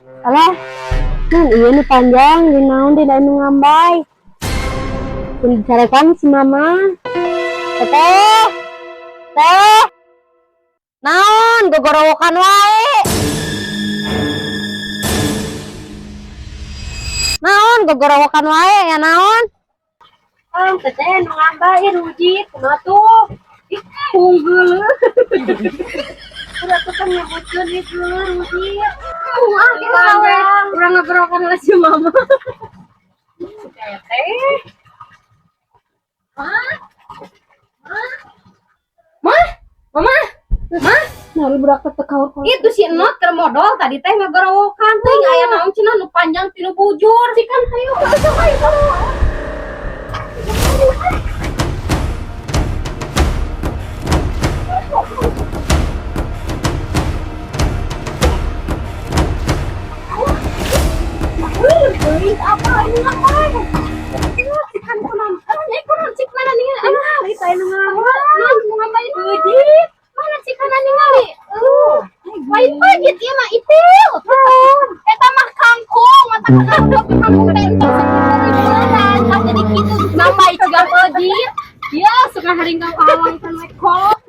Alah, kan iya nu panjang di naon di nu ngambay. Pun dicarekan si mama. Teteh. Teh. Naon gogorowokan wae. Naon gogorowokan wae ya naon? Ah, teteh nu ngambay rujit kumaha tuh? Ih, unggul. Udah tuh kan nyebutkeun itu rujit. Ah, kita urang ngagorowokan lah si mama. Teteh. Ma? Ma? Ma? Mama? Ma? Nah, lu budak teh kaur. Itu si Enot keur modol tadi teh ngagorowokan teuing aya naon cenah nu panjang ti nu bujur. Sikan hayu, sok hayu. Apa ini ngapain? Sikan kunaon? Eh, kunaon cik mana ningali? Ah, itu anu ngambay. Naon nu ngambay rujit? Mana cikana ningali? Lain pajit ieu mah itil. Eta mah kangkung, mata kangkung kangkung teh entong sakitu ribuan. Jadi kitu nambah ciga pejit. Ya, suka haringkang awang kan we kolot.